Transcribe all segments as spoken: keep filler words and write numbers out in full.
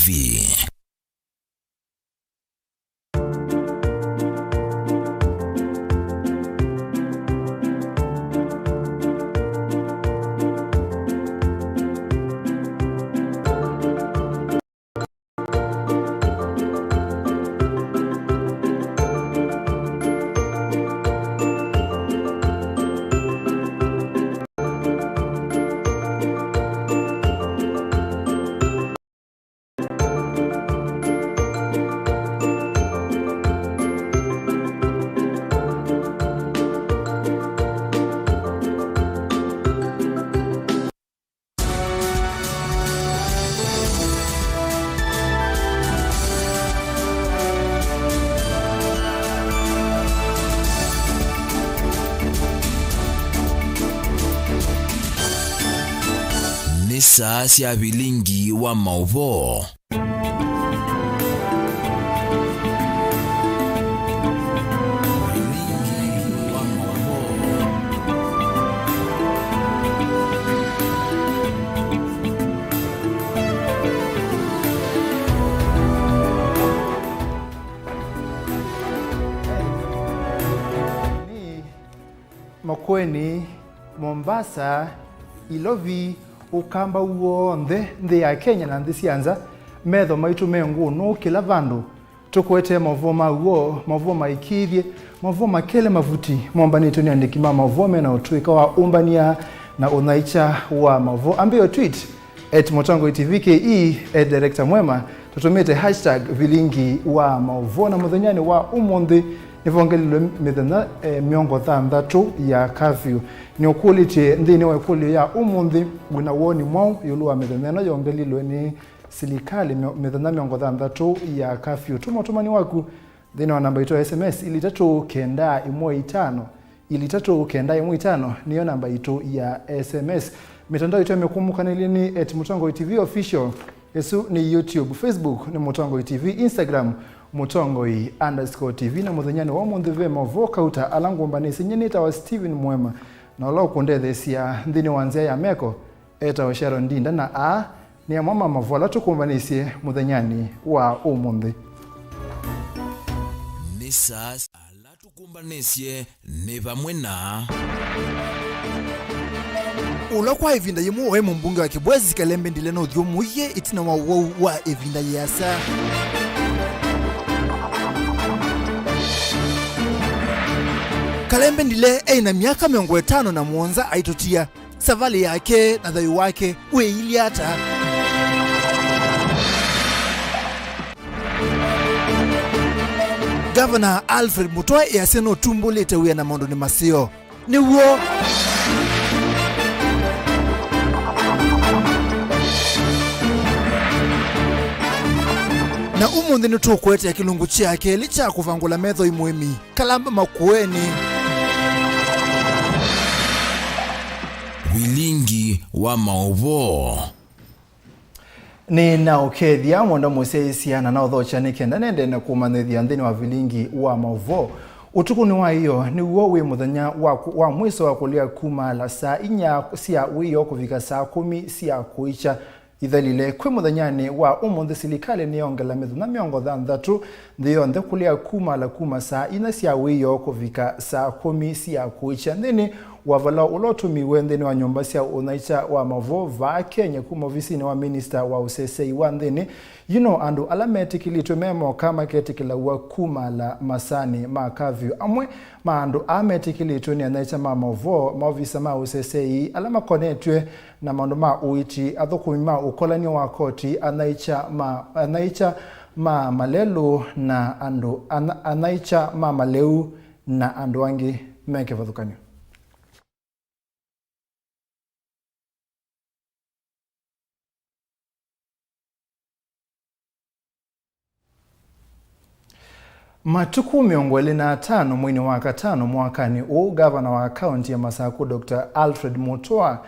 V. Nĩ saa sya vilingi wa maũvoo. Makueni, Mombasa, Ilovi, Ũkamba w'onthe, nthĩ ya Kenya na nthĩ sya nza, metho maitũ me ngũnũ kĩla vandũ. Tũkũetee maũvoo ma w'o, maũvoo maĩkĩĩthye, maũvoo makele mavuti, mombanĩtwe nĩ andĩki ma maũvoo mena ũtũĩka wa ũmbany'a na ũnyaĩĩkya wa maũvoo. Ambĩĩa tweet at Mũtongoi T V K E, at Director Mwema, tũtũmĩte hashtag vilingi wa maũvoo. Na mũthenyanĩ wa ũmũnthĩ nĩvongelilwe mĩthenya, eh, mĩongo thanthatũ ya kafyu. Nĩũkũlĩtye nthĩnĩ wa ĩkũlyo ya ũmũnthĩ, wĩna woni mwaũ ĩũlũ wa mĩthenya ĩno yongelilwe nĩ silikalĩ mĩ-, mĩthenya mĩongo thanthatũ ya kafyu? Tũma ũtũmani waku nthĩnĩ wa namba itũ ya S M S, ili itatũ kenda ĩmwe itano. Ili itatũ kenda ĩmwe itano nĩyo namba itũ ya S M S. Mĩtandao itũ ya mĩkũmũkanĩlye nĩ at Mũtongoi T V Official. Ĩsu nĩ YouTube, Facebook nĩ Mũtongoi T V, Instagram Mũtongoi underscore T V. Na mũthenyanĩ wa ũmũnthĩ ve maũvoo kauta ala ngũmbanĩsye. Nyie nĩtawa Steven Mwema, na ũla ũkũndetheesya nthĩnĩ wa nzĩa ya meko etawa Sharon Ndinda, na aa nĩ amwe ma maũvoo ala tũkũmbanĩsye mũthenyanĩ wa ũmũnthĩ. Nĩ saa ala tũkũmbanĩsye nĩ vamwe na ũla kwa ĩvinda yĩmwe waĩ mũmbunge wa Kibwezi, Kalembe Ndile, nũthyũmũie ĩtina wa ũwau wa ĩvinda yĩasa. Kalembe Ndile eĩ na myaka mĩongo ĩtano na mũonza aitũtia. Savalĩ yake na thayũ wake wĩilye ata? Ngavana Alfred Mutua easya nũtumbũlĩte wĩa na maũndũnĩ maseo. Nĩw'o. Na ũmũnthĩ nĩtũkũetea kĩlungu kya kelĩ kya kũvangũla metho i mũĩmi. Kalamba Makueni. Vilingi wa maũvoo. Nĩ na ũkethya mwenda mũsyaĩĩsya na naũthokya nĩ kenda nende na kũmanyĩthya nthĩnĩ wa vilingi wa maũvoo. Ũtukũnĩ wa ĩyo nĩw'o wĩ mũthenya wa, wa mwĩso wa kũlea kumaala saa inya sya wĩoo kũvika saa kũmi sya kũikya. Ithelile kwĩ mũthenyanĩ wa ũmũnthĩ, silikalĩ nĩyongela mĩthenya mĩongo thanthatũ nthĩ yonthe kũlea kumaala kuma saa inya sya wĩoo kũvika saa kũmi sya kũikya. Nthĩnĩ wa vala ũla ũtũmiwe nthĩnĩ wa nyũmba sya ũnyaĩĩkya wa maũvoo vaa Kenya kuma ovisinĩ wa minista wa ũseseĩ wa nthĩnĩ, you know, andũ ala metĩkĩlĩtw'e me moka maketĩkĩlaw'a kumaala masaanĩ ma kavyu. Amwe ma andũ aa metĩkĩlĩtw'e nĩ anyaĩĩkya ma maũvoo, maovisa ma ũseseĩ ala makonetw'e na maũndũ ma ũiiti, athũkũmi ma ũkolany'o wa koti, anyaĩĩkya ma, anyaĩĩkya ma malelũ, na andũ, anya-, anyaĩĩkya ma malĩu, na andũ angĩ me kĩvathũkany'o. Matukũ mĩongo ĩlĩ na atano mweinĩ wa katano mwakanĩ ũũ, ngavana wa kaunti ya Masakũ, Doctor Alfred Mutua,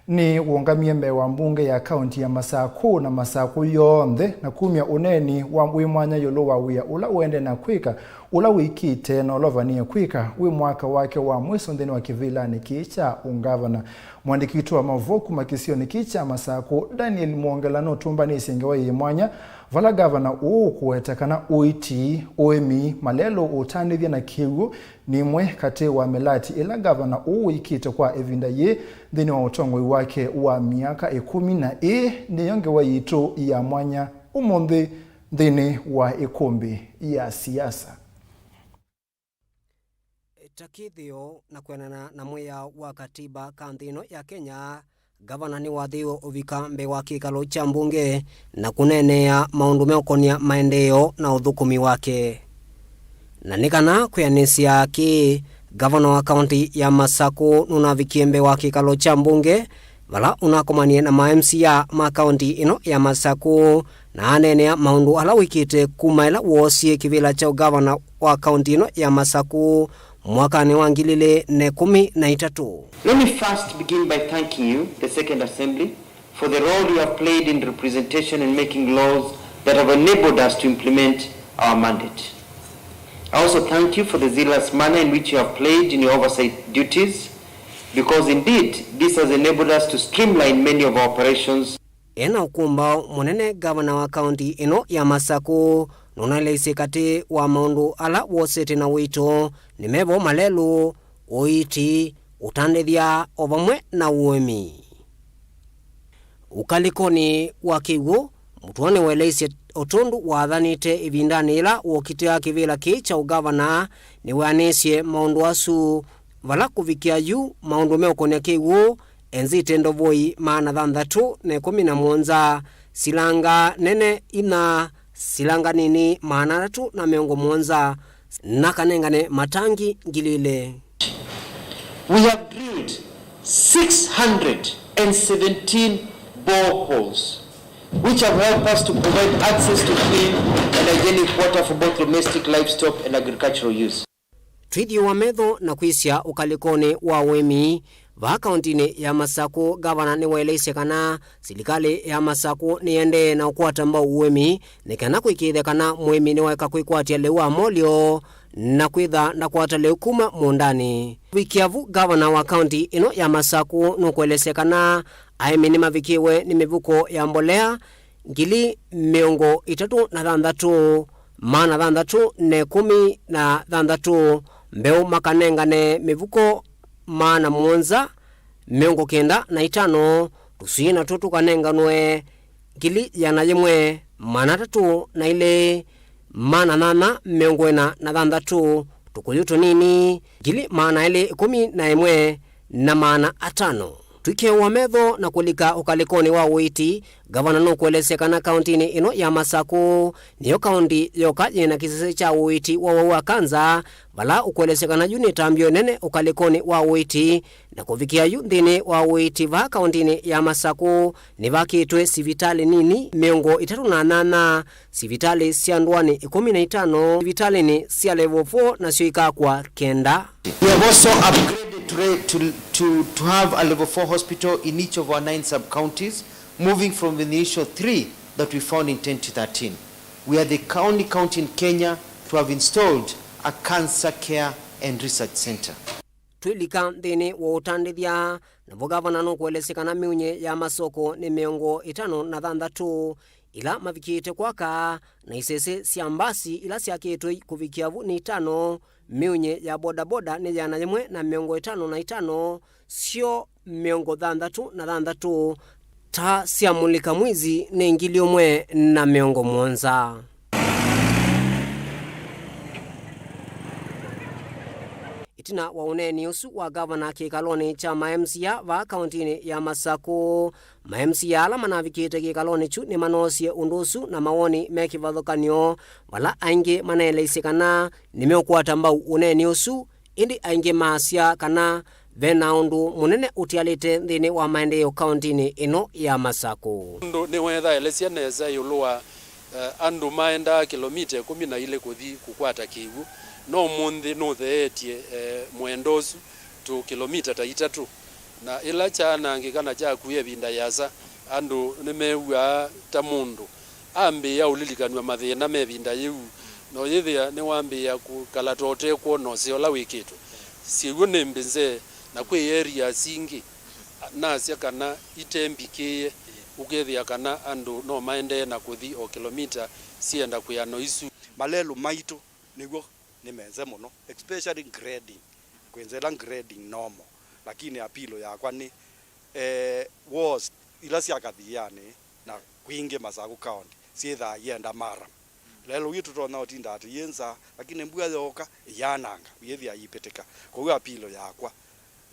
nĩwũngamie mbee wa mbunge ya kaunti ya Masakũ na Masakũ yonthe na kumya ũneeni wa wĩ mwanya ĩũlũ wa wĩa ũla ũendee na kwĩka, ũla wĩkĩte na ũla ũvanĩĩe kwĩka wĩ mwaka wake wa mwĩso nthĩnĩ wa kĩvĩlanĩ kĩĩ kya ũngavana. Mũandĩki witũ wa maũvoo kuma kĩsionĩ kĩĩ kya Masakũ, Daniel Mwongela, nũtũmbanĩsye ngewa yĩ mwanya, vala ngavana ũũ ũkũweta kana ũiiti, ũĩmi, malelũ, ũtandĩthya na kĩw'ũ nĩ imwe katĩ wa mĩlati ĩla ngavana ũũ wĩkĩte kwa ĩvinda yĩĩ nthĩnĩ wa ũtongoi wake wa myaka ĩkũmi, na ĩĩ nĩyo ngewa yitũ ya mwanya ũmũnthĩ nthĩnĩ wa ĩkũmbĩ ya siasa. Ta kĩthĩo, na kwĩanana na mwĩao wa katiba ka nthĩ ĩno ya Kenya, ngavana nĩwathĩiwe ũvika mbee wa kĩkalo kya mbunge na kũneenea maũndũ meũkonia maendeeo na ũthũkũmi wake. Na nĩ kana kwĩanĩsya kĩĩ, ngavana wa kaũntĩ ya Masakũ nũnavikie mbee wa kĩkalo kya mbunge, vala ũnakomanie na ma M C A ma kaũntĩ ĩno ya Masakũ, na aneenea maũndũ ala wĩkĩte kuma ĩla woosie kĩvĩla kya ũngavana wa kaũntĩ ĩno ya Masakũ mwakanĩ wa ngili ilĩ na ĩkũmi na itatũ. Let me first begin by thanking you, the Second Assembly, for the role you have played in representation and making laws that have enabled us to implement our mandate. I also thank you for the zealous manner in which you have played in your oversight duties, because indeed this has enabled us to streamline many of our operations. E na ũkũmbaũ mũnene, ngavana wa kaũntĩ ĩno ya Masakũ nũnaeleisye katĩ wa maũndũ ala wosete na ũito nĩ mevo malelũ, ũiiti, ũtandĩthya, o vamwe na ũĩmi. Ũkalĩkonĩ wa kĩw'ũ, Mũtua nĩwaeleisye o tondũ wathanĩte ĩvindanĩ yĩla wokitĩa kĩvĩla kĩĩ kya ũngavana, nĩweanĩisye maũndũ asu, vala kũvikĩa yu maũndũ meũkonya kĩw'ũ enzĩte ndovoi maana thanthatũ na ĩkũmi na mũonza, silanga nene inya, silanga nini maana atatũ na mĩongo mũonza, na kanengane matangi ngili ilĩ. We have drilled six hundred and seventeen boreholes, which have helped us to provide access to clean and hygienic water for both domestic, livestock and agricultural use. Twĩthyũũa metho na kwĩsya ũkalĩkonĩ wa ũĩmi, vaa kaũntĩnĩ ya Masakũ, ngavana nĩwaeleisye kana silikalĩ ya Masakũ nĩyendee na ũkwata mbau ũĩmi, nĩ kana kũĩkĩĩthya kana mũĩmi nĩwaeka kwĩkwatya lĩu wa molyo na kwĩtha ndakwata lĩu kuma mũũndanĩ. Kũvikĩa vu, ngavana wa kaũntĩ ĩno ya Masakũ nũkũelesya kana aĩmi nĩmavikĩwe nĩ mĩvuko ya mbolea ngili mĩongo ĩtatũ na thanthatũ, maana thanthatũ na ĩkũmi na thanthatũ, mbeũ makanengane mĩvuko maana mũonza mĩongo kenda na itano, tũswii natw'o tũkanenganwe ngili ĩana yĩmwe maana atatũ na ilĩ, maana nyanya mĩongo ĩna na thanthatũ, tũkũyũ tũnini ngili maana elĩ ĩkũmi na ĩmwe na maana atano. Twĩkĩawa metho na kũlika ũkalĩkonĩ wa ũiiti, ngavana nũkũelesya kana kaũntĩnĩ ĩno ya Masakũ nĩyo kaũntĩ yoka yĩ na kĩsese kya ũiiti wa wau wa kanza, vala ũkũelesya kana yu nĩ ĩtambya ĩnene ũkalĩkonĩ wa ũiiti, na kũvikĩa yu nthĩnĩ wa ũiiti vaa kaũntĩnĩ ya Masakũ nĩvakĩtwe sivitalĩ nini mĩongo ĩtatũ na nyanya, sivitalĩ sya ndũanĩ ĩkũmi na itano, sivitalĩnĩ sya level four nasyo ikakwa kenda. We have also upgraded to, re- to, to, to have a level four hospital in each of our nine sub-counties, moving from the initial three that we found in twenty thirteen. We are the only county in Kenya to have installed a cancer care and research center. Twĩlika nthĩnĩ wa ũtandĩthya, navo ngavana nũkũelesya kana mĩunye ya masoko nĩ mĩongo ĩtano na thanthatũ ĩla mavikĩte kwaka, na isese sya mbasi ila syakĩtwe kũvikĩa vu nĩ itano, mĩunye ya bodaboda nĩ ĩana yĩmwe na mĩongo ĩtano na itano, syo mĩongo thanthatũ na thanthatũ, taa sya mũlika mwizi nĩ ngili ũmwe na mĩongo mũonza. Ĩtina wa ũneeni ũsu wa ngavana kĩkalonĩ kya ma M C A vaa kaũntĩnĩ ya Masakũ, ma M C A ala manavikĩte kĩkalonĩ kyu nĩmanoosie ũndũ ũsu na mawoni me kĩvathũkany'o, vala aingĩ maneeleisye kana nĩmeũkwata mbau ũneeni ũsu, ĩndĩ aingĩ maasya kana ve na ũndũ mũnene ũtialĩte nthĩnĩ wa maendeeo kaũntĩnĩ ĩno ya Masakũ. Ũndũ nĩwethaelesya nesa ĩũlũ wa, eh, andũ maendaa kĩlomita ĩkũmi na ilĩ kũthi kũkwata kĩw'ũ, no ũmũnthĩ nũtheetye, eh, mũendo ũsu tũ kĩlomita ta itatũ. Na ĩla kyaanangĩka na kyakuya ĩvinda yĩasa, andũ nĩmew'aa ta mũndũ ambĩĩa ũlilikanw'a mathĩna me ĩvinda yĩu, na ũyĩthĩa nĩwambĩĩa kũkala ta ũtekwona ũseo ũla wĩkĩtwe. Syĩw'ũ nĩ mbĩnze, na kwĩ areas ingĩ, a, Nasya kana itembikĩĩe, ũkethĩa kana andũ no maendee na kũthi o kĩlomita syĩenda kwĩana isu. Malelũ maitũ nĩw'o nĩ meze mũno, especially grading, kwĩnza ĩla grading normal, lakini apilo yakwa nĩ, eh, walls ila sya kathianĩ na kwingĩ Masaku County syĩthaa ienda maram. Lelũ yu tũtonya ũtinda atĩ yĩ nza, lakini mbua yooka ĩyananga, yĩthĩa yipĩtĩka. Kwoou apilo yakwa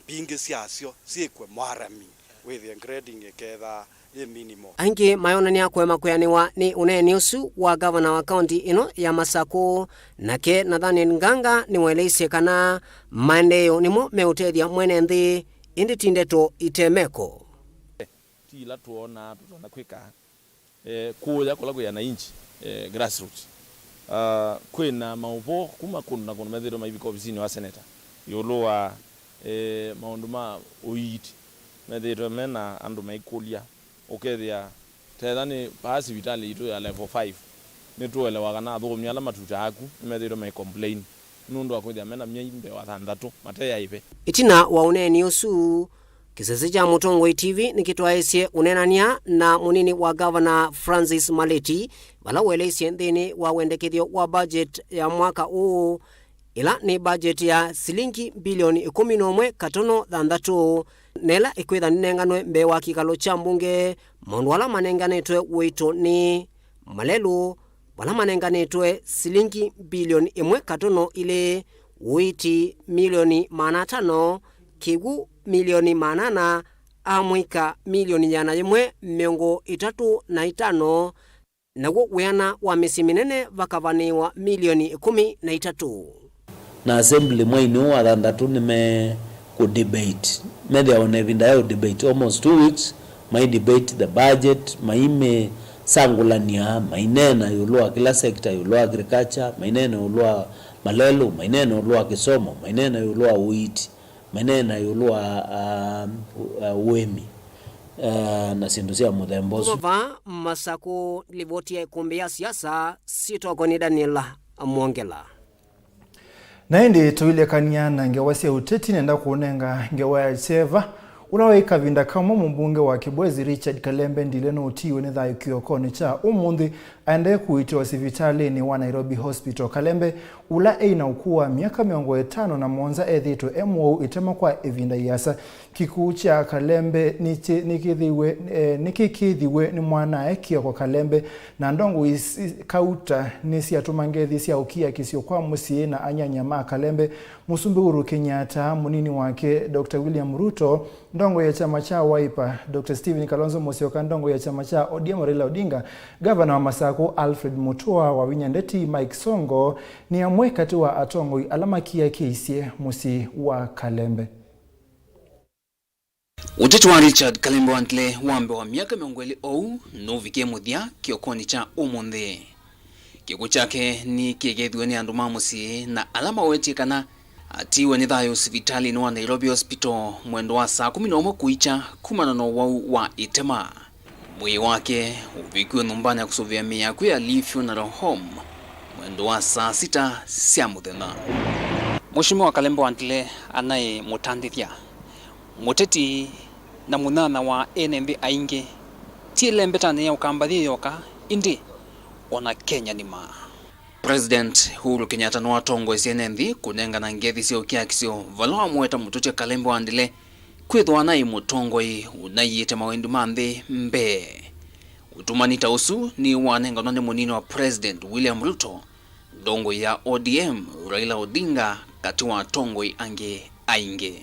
mbingĩ syasyo syĩkwe mwarami, wĩthĩe grading ĩkethaa yĩ minimal. Aingĩ mayonany'a kũema kwĩanĩwa nĩ ũneeni ũsu wa ngavana wa kaunti ĩno ya Masaku. Nake Nathaniel Nganga nĩwaeleisye kana maendeeo nĩmo meũtethya mwene nthĩ, ĩndĩ ti ndeto ite meko. Ti ila twoonaa tũtonya kwĩka. Eh, kũya kũla kwĩ wananchi, eh, grassroots. Ah, kwĩna maũvoo kuma kũndũ na kũndũ methĩĩtwe maivika ovisinĩ wa seneta ĩũlũ wa, eh, maũndũ ma ũiiti. Methĩĩtwe mena andũ maikũlya, ũkethĩa tetha nĩ paa sivitalĩ yitũ ya level five, nĩtũelewa kana athũkũmi ala matutaa ku nĩmethĩĩtwe mai complain nũndũ wa kwĩthĩa mena myei mbee wa thanthatũ mate ya ĩve. Ĩtina wa ũneeni ũsu, kĩsese kya Mũtongoi T V nĩkĩtwaĩsye ũneenany'a na mũnini wa ngavana Francis Maleti, vala ũeleisye nthĩnĩ wa wendekethyo wa budget ya mwaka ũũ, ĩla nĩ budget ya silingi mbilioni ĩkũmi na ũmwe katono thanthatũ, na ĩla ĩkwĩtha nĩnenganwe mbee wa kĩkalo kya mbunge, maũndũ ala manenganĩtwe ũito nĩ malelũ, vala manenganĩtwe silingi mbilioni ĩmwe katono ilĩ, ũiiti milioni maana atano, kĩw'ũ milioni maana ana, amũika milioni ĩana yĩmwe mĩongo ĩtatũ na itano, naw'o wĩana wa mĩsyĩ mĩnene vakavanĩĩwa milioni ĩkũmi na itatũ. Na assembly mweinĩ ũũ wa thanthatũ nĩme kũ debate. Methĩawa na ĩvinda ya ũ debate almost two weeks, mai debate the budget, maimĩsangũlany'a, maineena ĩũlũ wa kĩla sector, ĩũlũ wa agriculture, maineena ĩũlũ wa malelũ, maineena ĩũlũ wa kĩsomo, maineena ĩũlũ wa ũiiti, maineena ĩũlũ wa, ah, ah, ũĩmi, ah, na syĩndũ sya mũthemba ũsu. Kuma vaa Masaku, livoti ya ĩkũmbĩ ya siasa, syĩtwa nĩ Daniel Mwongela. Na ĩndĩ tũilekany'a na ngewa sya ũteti, nenda kũũnenga ngewa ya kyeva. Ũla waĩ kavinda kamwe mũmbunge wa Kibwezi Richard Kalembe Ndile nũtiiwe nĩ thayũ kĩokonĩ kya ũmũnthĩ, aendee kũiitĩwa sivitalĩnĩ wa Nairobi Hospital. Kalembe, ũla eĩ na ũkũũ wa myaka mĩongo ĩtano na mũonza, ethĩĩtwe e mũwau ĩtema kwa ĩvinda ĩasa. Kĩkw'ũ kya Kalembe nĩkĩ-, nĩkĩthĩiwe, eh, nĩkĩkĩĩthiwe nĩ mwanae Kioko Kalembe, na ndongoi isi kauta nĩsyatũma ngethi sya ũkiakisyo kwa mũsyĩ na anyanya ma Kalembe, Mũsumbĩ Uhuru Kenyatta, mũnini wake Doctor William Ruto, ndongoi ya kyama kya Wiper Doctor Stephen Kalonzo Musyoka, ndongoi ya kyama kya O D M Raila Odinga, ngavana wa Masaku Alfred Mutua, wavinya ndeti Mike Sonko, nĩ amwe katĩ wa atongoi ala makiakĩisye mũsyĩ wa Kalembe. Ũteti wa Richard Kalembe wa Ndile wa mbee wa myaka mĩongo ĩlĩ oou nũvikie mũthya kĩokonĩ kya ũmũnthĩ. Kĩkw'ũ kyake nĩkĩkĩĩthiwe nĩ andũ ma mũsyĩ na ala mawetie kana atiiwe nĩ thayũ sivitalĩnĩ wa Nairobi Hospital mwendo wa saa kũmi na ũmwe kũikya kumana na ũwau wa ĩtema. Mwĩĩ wake ũvikiwe nyũmbanĩ ya kũsũvĩa mĩĩ ya akw'ũ ya Lee Funeral Home mwendo wa saa sita sya mũthenya. Mũsyĩmi wa Kalembe wa Ndile anaĩ mũtandĩthya, mũteti na mũnyanya wa ene nthĩ aingĩ, ti ĩlembetanĩ ya Ũkamba yĩ yoka, ĩndĩ o na Kenya nima. President Uhuru Kenyatta nĩwatongoesye ene nthĩ kũnengana ngethi sya ũkiakisyo vala wamũweta mũtũtya Kalembe wa Ndile kwĩthĩwa naĩ mũtongoi ũnaiĩte mawendi ma nthĩ mbee. Ũtũmani ta ũsu nĩwanenganwa nĩ mũnini wa President William Ruto, ndongoi ya O D M Raila Odinga, katĩ wa atongoi angĩ aingĩ.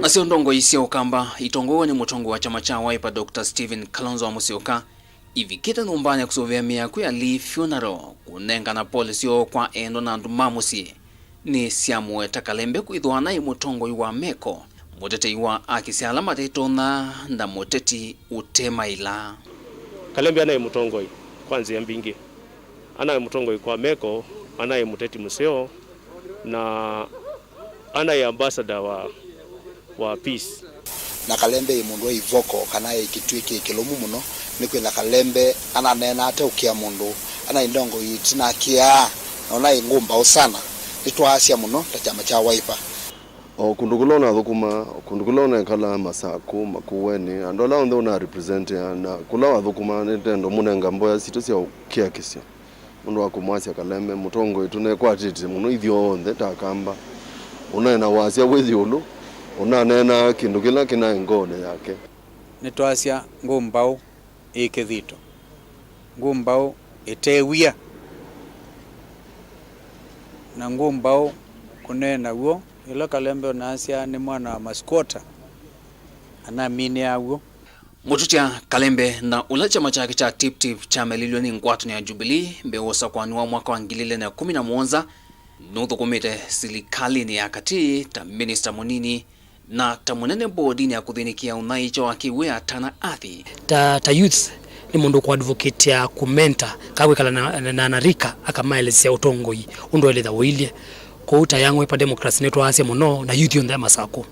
Nasyo ndongoi sya Ũkamba itongoew'e nĩ mũtongoi wa kyama kya Wiper Doctor Stephen Kalonzo wa Musyoka ivikĩte nyũmbanĩ ya kũsũvĩa mĩĩ ya akw'ũ ya Lee Funeral kũnengana pole syoo kwa endwa na andũ ma mũsyĩ. Nĩsyamũweta Kalembe kwĩthĩwa naĩ mũtongoi wa meko, mũtetei wa akisya ala matetonya, na mũteti ũte maĩla. Kalembe anaĩ mũtongoi kwa nzĩa mbingĩ. Anaĩ mũtongoi kwa meko, anaĩ mũteti mũseo, na anaĩ ambassador wa, wa peace. Na Kalembe ĩ mũndũ wĩ vocal kana ĩ kĩtuĩ kĩ kĩlũmu mũno, nĩkwĩtha Kalembe ananeena ateũkĩa mũndũ, anaĩ ndongoi ĩtinakĩaa, na ũnaĩ ngũmbaũ sana. Nĩtwaasya mũno ta kyama kya Wiper. O kũndũ kũla ũnathũkũmaa, o kũndũ kũla ũnekalaa, Masakũ, Makueni, andũ ala onthe ũna represent na kũla wathũkũmaa, nĩtendo mũnenga mboya sitũ sya ũkiakĩsyo nũndũ wa kũmwasya Kalembe, mũtongoi tũnekwatĩtye mũno ithyonthe ta Akamba, ũnaĩ na wasya wĩ ĩũlũ, ũnaneenaa kĩndũ kĩla kĩnaĩ ngoonĩ yake. Nĩtwasya ngũmbaũ ĩ kĩthito, ngũmbaũ ĩte wia, na ngũmbaũ kũneena w'o. Ĩla Kalembe ũnaasya nĩ mwana wa masquatter, anaminĩaa w'o. Mũtũtya Kalembe na ũla kyama kyake kya Tiptip kyamelilw'e nĩ ngwatanĩo ya Jubilee mbee wa ũsakũani wa mwaka wa ngili ilĩ na ĩkũmi na mũonza, nũthũkũmĩte silikalĩnĩ ya katĩ ta minista mũnini na ta mũnene mbodinĩ ya kũthĩnĩkĩa ũnyaĩĩkyo wa kĩwĩa Tana Athi. Ta, ta youth, nĩ mũndũ ũkũadvocatea kũmenta, ka kwĩkala na, na, na anarika, akamaelesya ũtongoi ũndũ elĩtha ũilye. Kwoou ta Young Wiper Democrats nĩtwaasya mũno na youth yonthe ya Masakũ.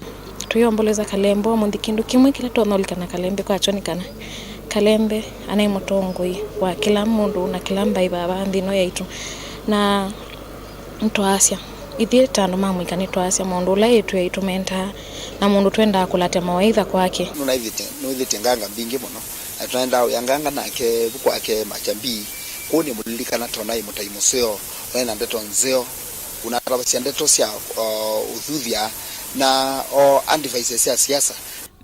Tũyomboleza Kalembe ũmũnthĩ. Kĩndũ kĩmwe kĩla tũtonya ũlikana Kalembe kwakyo nĩ kana Kalembe anaĩ mũtongoi wa kĩla mũndũ na kĩla mbaĩ vava nthĩ ĩno yaitũ. Na nĩtwaasya, ithyĩ ta andũ ma mũika nĩtwaasya maũndũ ũla ĩtwĩ yaitũ mendaa na mũndũ twendaa kũlatya mawaitha kwake. Nũnaĩthĩte, nũĩthĩte nganga mbingĩ mũno, na tũnaendaa ũya nganga nake vu kwake Machambi. Kũu nĩmũlilikana tonaĩ mũtai mũseo, ũnaĩ na ndeto nzeo, ũnatavasya ndeto sya, uh, ũthuthya na o advice sya siasa.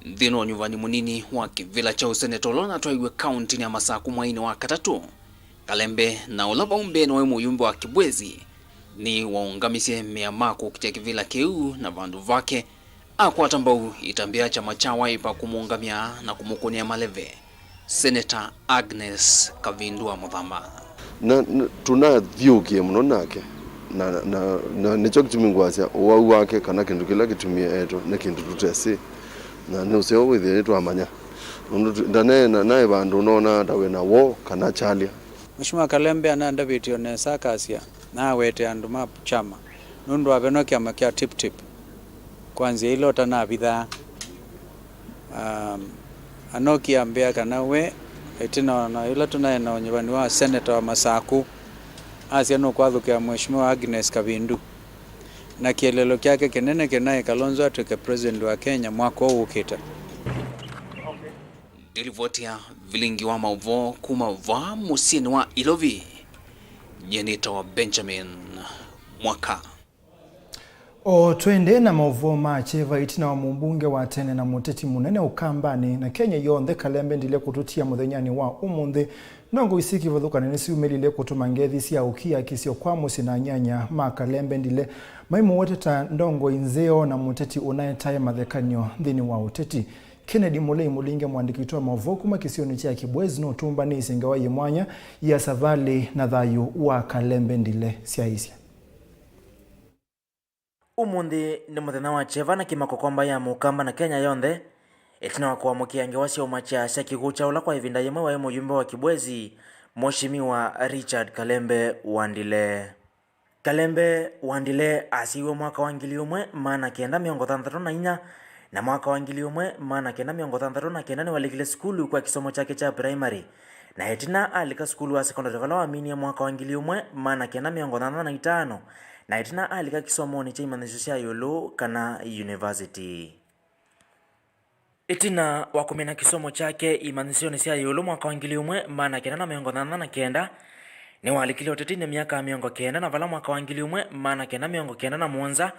Nthĩnĩ wa ũnyuvani mũnini wa kĩvĩla kya ũseneta ũla ũnatwaiwe kaũntĩnĩ ya Masakũ mwainĩ wa katatũ, Kalembe, na ũla vau mbee nĩwaĩ mũyumbe wa Kibwezi, nĩwaũngamisye mea ma kũkitĩa kĩvĩla kĩu, na vandũ vake akwata mbau ĩtambya kyama kya Wiper kũmũũngamya na kũmũkũnĩa maleve, Seneta Agnes Kavindu wa Mũthama. Na, na tũnathyũũkie mũno nake, na, na, na nĩkyo kĩtumi ngwasya ũwau wake kana kĩndũ kĩla kĩtumie etwa nĩ kĩndũ tũtesĩ, na nĩ ũseo wĩthĩe nĩtwamanya. Nũndũ tu-, ndaneena naĩ vandũ ũnonaa ta wĩ na woo kana kyalya. Mheshimiwa Kalembe anandavĩtye o nesa akasya, nawete andũ ma kyama nũndũ wa veno kyama kya Tiptip kwa nzĩa ila ũtanavithaa. Um, Anoki ambĩa kana we, ĩtina o na ĩla tũnaĩ na ũnyuvani wa seneta wa Masakũ, asya nũkwathũkĩa Mheshimiwa Agnes Kavindu, na kĩeleelo kyake kĩnene kĩnaĩ Kalonzo atw'ĩke president wa Kenya mwaka ũũ ũkĩte. Ndilivoti ya vilingi wa maũvoo kuma vaa mũsyĩnĩ wa Ilovi, nyie nĩtawa Benjamin Mwaka. O twende na maũvoo ma kyeva, ĩtina wa mũmbunge wa tene na mũteti mũnene Ũkambanĩ na Kenya yonthe Kalembe Ndile kũtũtia mũthenyanĩ wa ũmũnthĩ, ndongoi syĩ kĩvathũkany'o nĩsyumĩlile kũtũma ngethi sya ũkiakĩsyo kwa mũsyĩ na anyanya ma Kalembe Ndile maimũweta ta ndongoi nzeo na mũteti ũnaetae mathekanyo nthĩnĩ wa ũteti. Kennedy Mũlei Mũlinge, mũandĩki witũ wa maũvoo kuma kĩsionĩ kya Kibwezi, nũtũmbanĩisye ngewa yĩ mwanya ya savalĩ na thayũ wa Kalembe Ndile syaisye. Ũmũnthĩ nĩ mũthenya wa kyeva na kĩmako kwa mbaĩ ya Mũkamba na Kenya yonthe, ĩtina wa kũamũkĩa ngewa sya ũmakya sya kĩkw'ũ kya ũla kwa ĩvinda yĩmwe waĩ mũyumbe wa Kibwezi, Mheshimiwa Richard Kalembe Wandile. Kalembe Wandile asyaiwe mwaka wa ngili ĩmwe maana kenda mĩongo thanthatũ na inya, na mwaka wa ngili ĩmwe maana kenda mĩongo thanthatũ na kenda nĩwalikile sukulu kwa kĩsomo kyake kya primary, na ĩtina alika sukulu wa sekondalĩ vala waminie mwaka wa ngili ĩmwe maana kenda mĩongo thanthatũ na itano, na ĩtina alika kĩsomonĩ kya imanyĩsyo sya ĩũlũ kana university. Ĩtina wa kũmina kĩsomo kyake imanyĩsyonĩ sya ĩũlũ mwaka wa ngili ĩmwe maana kenda na mĩongo thanthatũ na kenda, nĩwalikile ũtetinĩ myaka mĩongo kenda, na vala mwaka wa ngili ĩmwe maana kenda mĩongo kenda na mũonza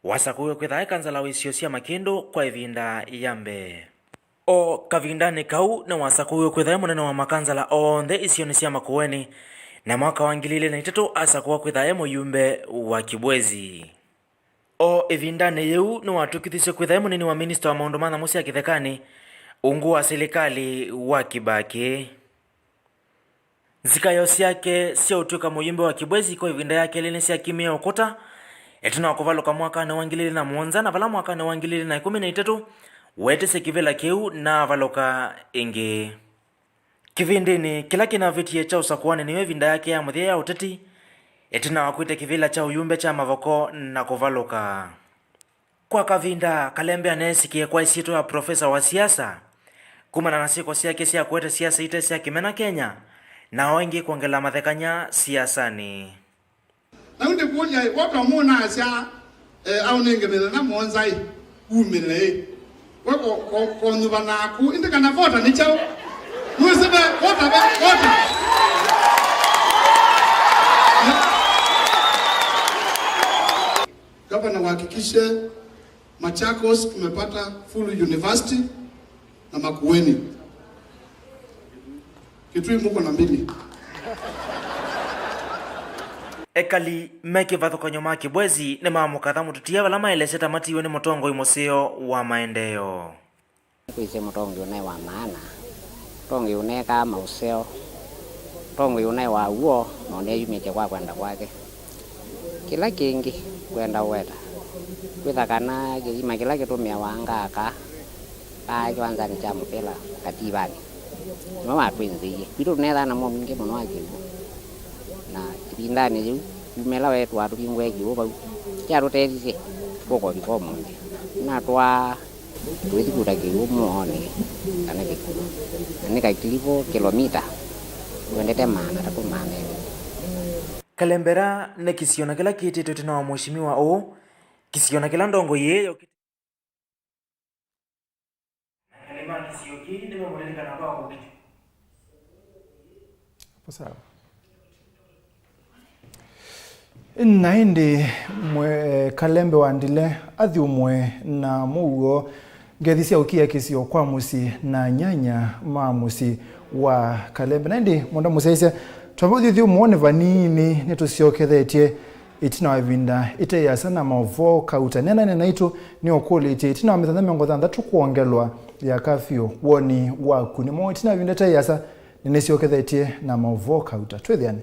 wasakũiwe kwĩtha e kansala wa isio sya Makĩndũ kwa ĩvinda ya mbee. O kavindanĩ kau, nĩwasakũiwe kwĩtha e mũnene wa makansala onthe isionĩ sya Makueni, na mwaka wa ngili ilĩ na itatũ asakũwa kwĩtha e mũyumbe wa Kibwezi. O ĩvindanĩ yĩu, nĩwatw'ĩkĩthisye kwĩtha e mũnini wa minista wa maũndũ ma nyamũ sya kĩthekanĩ ungu wa silikalĩ wa Kibaki. Nzikaĩo syake sya ũtw'ĩka mũyumbe wa Kibwezi kwa ĩvinda ya kelĩ nĩsyakimie ũkũta ĩtina wa kũvalũka mwakanĩ wa ngili ilĩ na mũonza, na vala mwakanĩ wa ngili ilĩ na ĩkũmi na itatũ weetisye kĩvĩla kĩu na avalũka ĩngĩ. Kĩvĩndĩnĩ kĩla kĩnavĩtie kya ũsakũanĩ nĩyo ĩvinda yake ya mũthya ya ũteti, ĩtina wa kwĩtya kĩvĩla kya ũyumbe kya Mavoko na kũvalũka. Kwa kavinda, Kalembe aneesĩkĩe kwa ĩsyĩtwa ya profesa wa siasa, kumana na syĩko syake sya kũete siasa ite sya kĩmena Kenya, na o ĩngĩ kwongela mathekany'a siasanĩ. Na yu ndĩkũlya, ĩ, wota mũnaasya Eh, aũnenge mĩthenya mũonza ĩ, umĩle ĩ. We ko, ko, konyuva naku, ĩndĩ kana vota nĩ kyaũ? Mwĩsĩ ve, vota ve, vota. Gavana, wahakikishe Machakos tumepata full university na Makueni. Kitui muko na mbili. Ekali me kĩvathũkany'o ma Kibwezi nĩmamũkatha mũtũtie vala maelesye ta matiiwe nĩ mũtongoi mũseo wa maendeeo. Kwĩsĩ mũtongoi ũnaĩ wa maana, mũtongoi ũneekaa maũseo, mũtongoi ũnaĩ wa w'o na ũneeyumĩtye kwa kwenda kwake. Kĩla kĩngĩ ngwenda ũweta, kwĩtha kana kĩthima kĩla kĩtũmĩawa anga aka, aa kĩwanzanĩ kya mũvĩla Kativanĩ, nĩwe watwĩnzĩie. Kwitũ tũneethaa na mũo mwingĩ mũno wa kĩw'ũ, na ĩvindanĩ yĩu, kuma ĩla weetũaa tũvingũe kĩw'ũ vau, kyatũtethisye tũkovika ũmũnthĩ. Natwaa Tũithi kũta kĩw'ũ mũonĩ kana kĩkũũ, na nĩ kakilivo kĩlomita twendete maana atatũ maana elĩ. Kalembera nĩ kĩsionĩ kĩla kĩtĩtwe ĩtina wa mũheshimiwa ũũ, kĩsionĩ kĩla ndongoi ĩĩ yokĩte. Akali ma kĩsio kĩĩ nĩmemũlilikana kwa kũkitwa. Hapo sawa. Na ĩndĩ mwe-, Kalembe wa Ndile athyũmũe na mũuo ngethi sya ũkiakĩsyo kwa mũsyĩ na nyanya ma mũsyĩ wa Kalembe. Na ĩndĩ mũndũ mũsyaĩĩsya, twamba ũthyũthyũmũonĩ vanini nĩtũsyokethetye ĩtina wa ĩvinda ĩte yĩasa na maũvoo kauta. Nĩnene naitũ nĩũkũlĩtye ĩtina wa mĩthenya mĩongo thanthatũ kwongelwa ya kafyũ, woni waku nĩ mwaũ? Ĩtina wa ĩvinda ĩte yĩasa nĩnĩsyokethetye na maũvoo kauta. Twĩthĩane.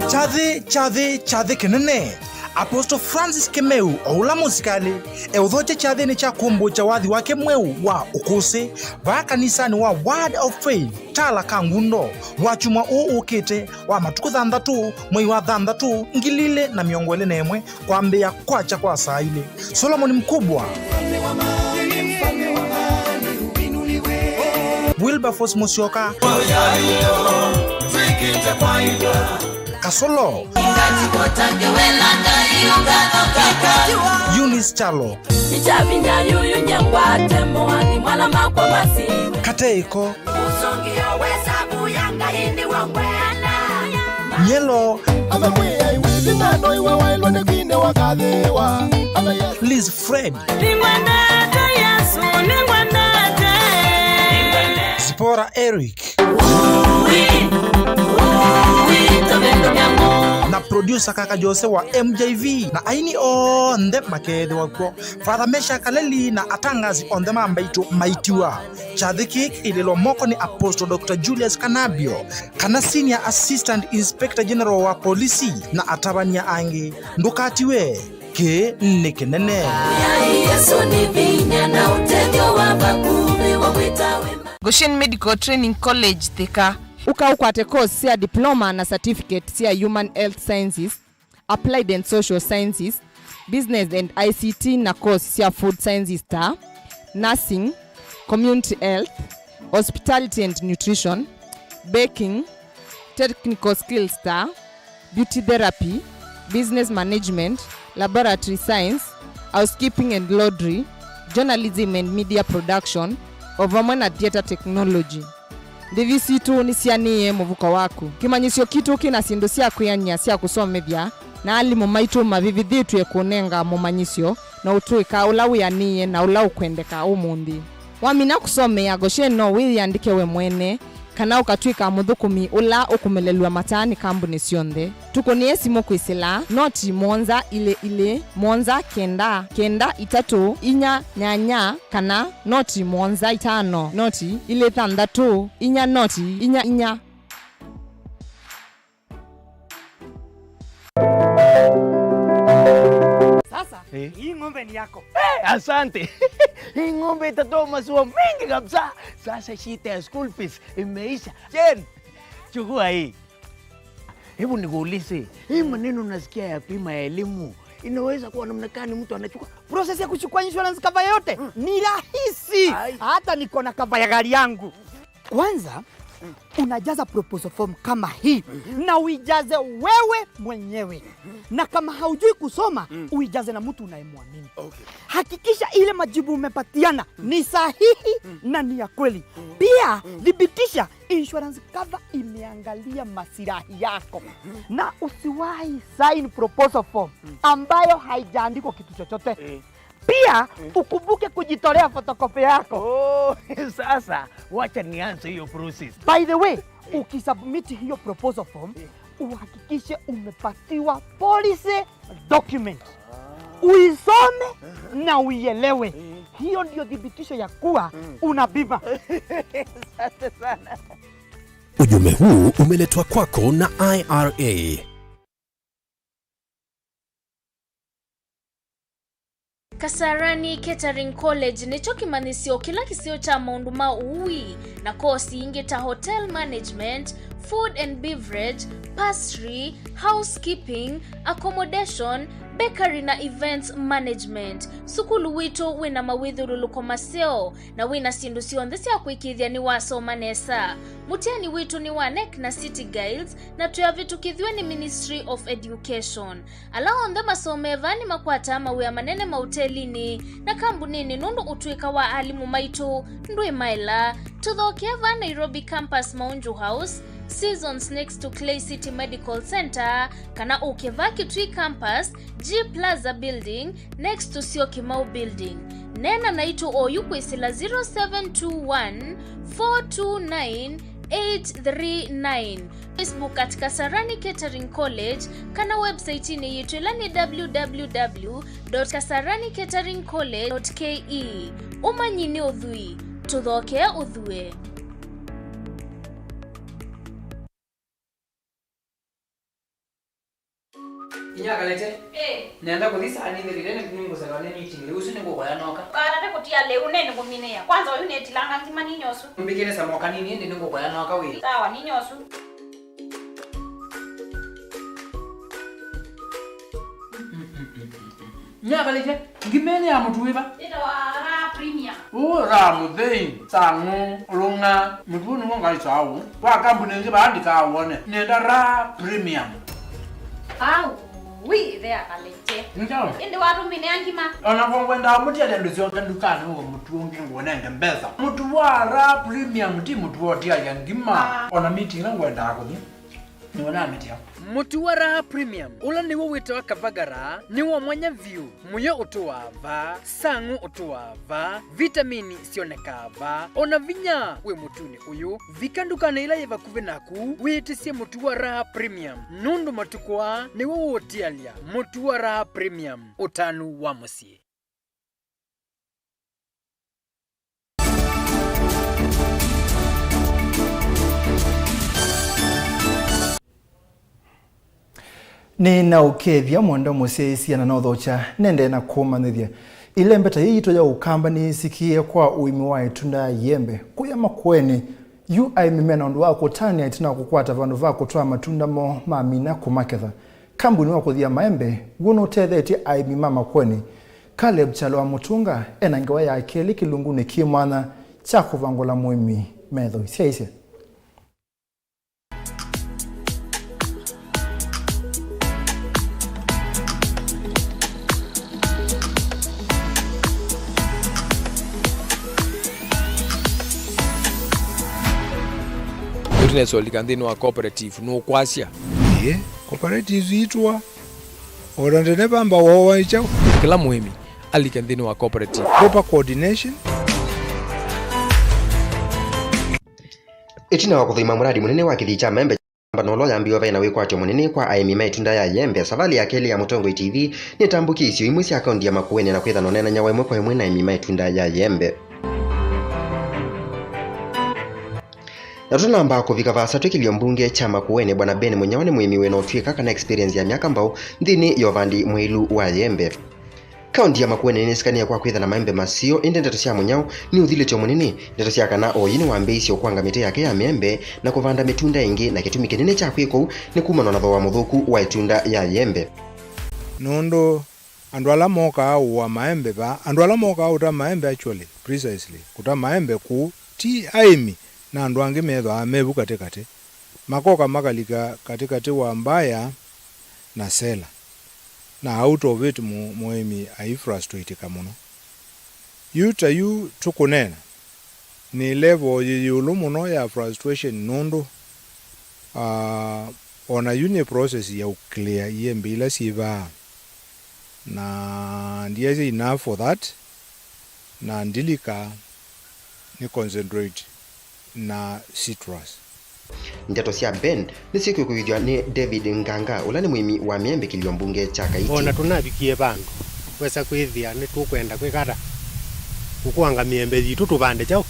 Kyathĩ, kyathĩ, kyathĩ kĩnene. Apostle Francis Kĩmeu, o ũla mũsikalĩ, eũthokya kyathĩnĩ kya kũmbũkya wathi wake mweũ wa ũkũsĩ vaa kanisanĩ wa Word of Faith, Tala ka Ngundo, wakyumwa ũũ ũkĩte wa matukũ thanthatũ, mwei wa thanthatũ, ngili ilĩ na mĩongo ĩlĩ na ĩmwe, kwambĩĩa kwakya kwa saa ilĩ. Solomon Mkubwa. Wilberforce Musyoka. Kasolo. Eunice Kyalo. Katei Ko. Nyelo. Liz Fred. Zipora Eric. Na producer Kaka Jose wa M J V. Na aini onthe makeethĩwa kw'o. Father Meshack Kaleli na atangazi onthe ma mbaitũ maitiwa. Kyathĩ kĩĩ kĩilĩlwa moko nĩ Apostle Doctor Julius Kanabio, kana Senior Assistant Inspector General wa Polisi, na atavany'a angĩ. Ndũkatiwe, kĩĩ nĩ kĩnene. Yai Yesũ nĩ vinya na ũtethyo wa vakuvĩ wa kwĩta wema. Goshen Medical Training College, Thika. Ũka ũkwate course sya diploma na certificate sya Human Health Sciences, Applied and Social Sciences, Business and I C T na course sya Food Sciences ta Nursing, Community Health, Hospitality and Nutrition, Baking, Technical Skills ta Beauty Therapy, Business Management, Laboratory Science, Housekeeping and Laundry, Journalism and Media Production, o vamwe na Theatre Technology. Ndĩvi sitũ nĩsianĩĩe mũvuko waku. Kĩmanyĩsyo kitũ kĩ na syĩndũ sya kwĩanĩa sya kũsomethya, na alimũ maitũ mavĩvĩthĩtw'e kũũnenga mũmanyĩsyo na ũtũĩka ũla wĩanĩĩe na ũla ũkwendeka ũmũnthĩ. Wamina kũsomea Goshen, no wĩyĩandĩke we mwene, kana ũkatw'ĩka mũthũkũmi ũla ũkũmelelw'a mataa nĩ kambunĩ syonthe. Tũkũnĩe simũ kwĩsĩla noti mũonza ilĩ ilĩ, mũonza kenda, kenda itatũ, inya nyanya, kana noti mũonza itano, noti ilĩ thanthatũ, inya noti, inya inya. Sasa, eh, hii ng'ombe ni yako. Eh, asante. Hii ng'ombe itatoa maziwa mengi kabisa. Sasa shida ya school fees imeisha. Jen, chukua hii. Hebu nikuulize, hii maneno nasikia ya bima ya elimu, Inaweza kuwa namna gani mtu anachukua? Process ya kuchukua insurance cover yote ni rahisi. Ai. Hata niko na cover ya gari yangu. Kwanza, unajaza proposal form kama hii na uijaze wewe mwenyewe. Na kama haujui kusoma, uijaze na mtu unayemwamini. Okay. Hakikisha ile majibu umepatiana ni sahihi na ni ya kweli. Pia, thibitisha insurance cover imeangalia masilahi yako. Na usiwahi sign proposal form ambayo haijaandikwa kitu chochote. Eh. Pia, ukumbuke kujitolea photocopy yako. Oh, sasa, wacha nianze hiyo process. By the way, ukisubmit hiyo proposal form, uhakikishe umepatiwa policy document. Uisome na uielewe. Hiyo ndio thibitisho ya kuwa una bima. Asante sana. Ujumbe huu umeletwa kwako na I R A. Kasarani Catering College nĩkyo kĩmanyĩsyo kĩla kĩseo kya maũndũ ma ũui na kosi ingĩ ta hotel management, food and beverage, pastry, housekeeping, accommodation, bakery na events management. Sukulu witũ wĩna mawĩthyũlũlũko maseo na wĩna syĩndũ syonthe sya kũĩkĩĩthya nĩwasoma nesa. Mũtiani witũ nĩ wa nec na City Guides na twĩavĩtũkĩthw'e nĩ Ministry of Education. Ala onthe masomee vaa nĩmakwataa mawĩa manene maũtelinĩ na kambunĩnĩ nũndũ ũtũĩka wa alimũ maitũ ndwĩ maela. Tũthokee vaa Nairobi Campus, Maunju House, Seasons next to Clay City Medical Center, kana ũke vaa Kitui Campus, G Plaza Building, next to Syokimau Building. Neena naitũ oyu kwĩsĩla zero seven two one, four two nine, eight three nine. Facebook at Kasarani Catering College, kana website-inĩ yitũ ĩla nĩ w w w dot kasarani catering college dot k e. Ũmanyi nĩ ũthwii, tũthokee ũthwĩe. Inya Kalete. Eh. Nenda kũthi saa nĩ thirire nĩ nĩngũselewa nĩ meeting lĩu, ũsu nĩngũkoya noka. Kana nĩ kũtia lĩu nĩ nĩkũminĩa. Kwanza ũyu nĩtilanga ngima ninyosu. Mbikĩre samoka nini ĩndĩ nĩngũkoya noka wĩ. Sawa, ninyosu. Nyakalĩte, ngima ĩno ya mũtu wĩva? Ĩtawa Raha Premium. Ũ, Raha Mũthei, Sang'ũ, Lũng'a, mũtu ũũ nĩw'o ngaĩsaa ũũ. Wa kambuni ĩngĩ vaa ndikaa wone. Nĩenda Raha Premium. Au, wi, ĩthe ya Kalĩte. Nĩ kyaũ? Ĩndĩ watũmĩnĩa ngima. O na ngwendaa mũtiele andũ syonthe ndukanĩ ũũ mũtu ũngĩ ngũnenge mbesa. Mũtu wa Raha Premium ti mũtu wa ũtialya ngima. Ah. O na meeting ĩla ngwendaa kũthi. Nĩwona mĩtĩ yao. Mũtu wa Raha Premium, ũla nĩw'o wĩtawa Kavagara, nĩ wa mwanya vyũ. Mũyo ũtũaa vaa, sang'ũ ũtũaa vaa, vitamini syonekaa vaa, o na vinya wĩ mũtunĩ ũyũ. Vika ndukanĩ ĩla yĩ vakuvĩ naku, wĩtĩsye mũtu wa Raha Premium, nũndũ matukũ aa nĩw'o ũũtialya. Mũtu wa Raha Premium, ũtanu wa mũsyĩ. Nĩnaũkethya mwendwa mũsyaĩĩsya na nothokya nendee na kũmanyĩthya. Ĩlembeta yĩĩ yitũ ya Ũkamba nĩyĩsikie kwa ũĩmi wa ĩtunda ya ĩembe kũya Makueni. Yu aĩmi mena ũndũ wa kũtanĩa ĩtina wa kũkwata vandũ va kũtwaa matunda moo mamina kũmaketha. Kambuni wa kũthia maembe w'o nũtethetye aĩmi ma Makueni. Caleb Kyalo wa Mũtũnga ena ngewa ya kelĩ kĩlungunĩ kĩ mwanya kya kũvangũla mũĩmi metho isyaĩĩsya. Yu tũnesa ũlika nthĩnĩ wa cooperative, nũkwasya? Ĩĩ, cooperatives itũa o na ndeneva mbaũ wa kyaũ. Kĩla mũĩmi alike nthĩnĩ wa cooperative. Proper coordination. Ĩtina wa kũthũima mũradi mũnene wa kĩthii kya maembe, Amba na ũla ũyambĩĩwe vaĩ na wĩkwatyo mũnene kwa aĩmi ma ĩtunda ya ĩembe. Savalĩ ya kelĩ ya Mũtongoi T V nĩtambũkie isio imwe sya kaunti ya Makueni na kwĩthana ũneenany'a wa ĩmwe kwa ĩmwe na aĩmi ma ĩtunda ya ĩembe. Na tũtanamba kũvika vaasa, twĩ kĩlio mbunge kya Makueni, Bwana Ben Mũnyao, nĩ mũĩmi wĩ na ũtw'ĩka kana experience ya myaka mbaũ nthĩnĩ ya ũvandi mũilu wa ĩembe. Kaunti ya Makueni nĩnĩsikanĩe kwa kwĩtha na maembe maseo, ĩndĩ ndeto sya Mũnyao nĩ ũthilĩtyo mũnene, ndeto sya kana oyu nĩwambĩĩisye ũkwanga mĩtĩ yake ya mĩembe na kũvanda mĩtunda ĩngĩ, na kĩtumi kĩnene kya kwĩka ũu nĩ kumanwa na thooa mũthũku wa ĩtunda ya ĩembe. Nũndũ Andũ ala mokaa ũũa maembe vaa, andũ ala mokaa ũta maembe, actually, precisely, kũta maembe kũu, ti aĩmi, na andũ angĩ methĩawa me vu katĩ katĩ. Makoka makalika katĩ katĩ wa mbaya na sela. Na out of it, mũ-, mũĩmi aifrustratika mũno. Yu ta yu tũkũneena, nĩ level yĩ ĩũlũ mũno ya frustration nũndũ, ah, ona yu nĩ process ya ũclear iembe ila syĩ vaa. Na ndiasya enough for that, na ndilika nĩ concentrate na citrus. Ndeto sya Ben nĩsyĩkũĩkũĩthw'a nĩ David Nganga, ũla nĩ mũĩmi wa mĩembe kĩlio mbunge kya Kaiti. O na tũnavikie vandũ, wesa kwĩthĩa nĩtũkwenda kwĩka ata? Kũkũanga mĩembe yitũ tũvande kyaũ?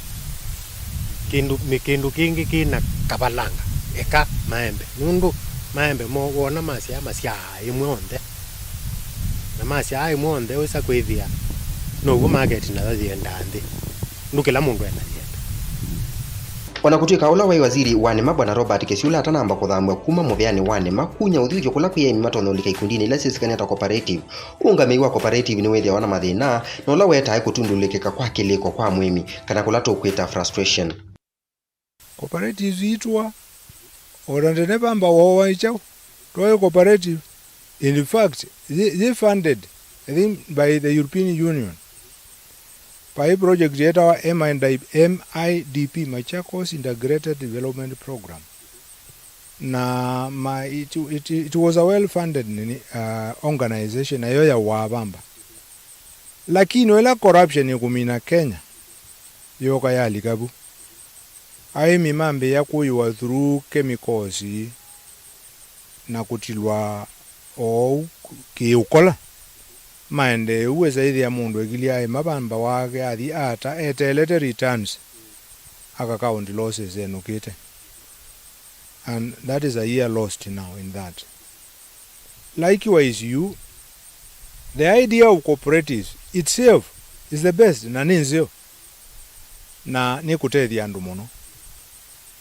Kĩndũ, nĩ kĩndũ kĩngĩ kĩ na kavalanga, eka maembe. Nũndũ maembe mo wona masyaa, masyaa ĩmwe onthe. Na masyaa ĩmwe onthe, wĩsa kwĩthĩa now'o maketi nayo yĩendaa nthĩ. Nũndũ kĩla mũndũ ena yĩembe. O na kũtw'ĩka ũla waĩ waziri wa nĩma, Bwana Robert Kĩsyũla, atanamba kũthambw'a kuma mũvĩanĩ wa nĩma, kunya ũthyũthyo kũla kwĩ aĩmi matonya ũlika ikundinĩ ila syĩsĩkanĩa ta cooperative, ũũngamĩi wa cooperative nĩwĩthĩawa na mathĩna, na ũla ũetae kũtundũlĩkĩka kwa kĩlĩko kwa mũĩmi, kana kũla tũkwĩta frustration. Cooperatives itũa, o na tene vamba woowa nĩ kyaũ? Twaĩ cooperative. In fact, yĩ, yĩ funded, I think, by the European Union. Vaĩ project yetawa M I D P, M I D P, Machakos Integrated Development Program. Na ma, it, it, it was a well funded nini, uh, organization, nayo ya wavamba. Lakini ĩla corruption ĩkũmina Kenya, yooka yalika vu. Aĩmi mambĩĩa kũĩwa through chemicals na kũtilwa oou kĩũkola. Maendee ũu, wĩsa ĩthĩa mũndũ ekilye aĩma vamba wake athi ata eteelete returns, aka count losses enũkĩte. And that is a year lost now in that. Likewise, you, the idea of cooperatives itself is the best, na nĩ nzeo, na nĩ kũtethya andũ mũno.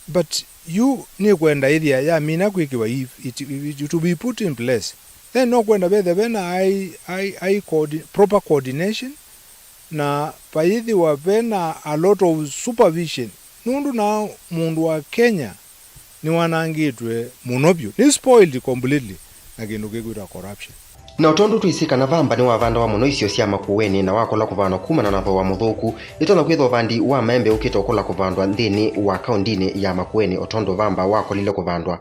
But you nĩ kwenda ĩthĩa yamina kwĩkĩwa, if it, it, it to be put in place, then no kwenda vethe vena high, high, high coordi-, proper coordination, na vayĩthĩwa vena a lot of supervision, nũndũ na mũndũ wa Kenya nĩwanangĩtwe mũno vyũ, nĩ spoiled completely na kĩndũ kĩkwĩtwa corruption. Na o tondũ twĩsĩ kana vamba nĩwavandawa mũno isio sya Makueni na wakola kũvandwa kumana na thooa mũthũku, ĩtonya kwĩthwa ũvandi wa maembe ũkĩte ũkola kũvandwa nthĩnĩ wa kaũndinĩ ya Makueni o tondũ vamba wakolile kũvandwa.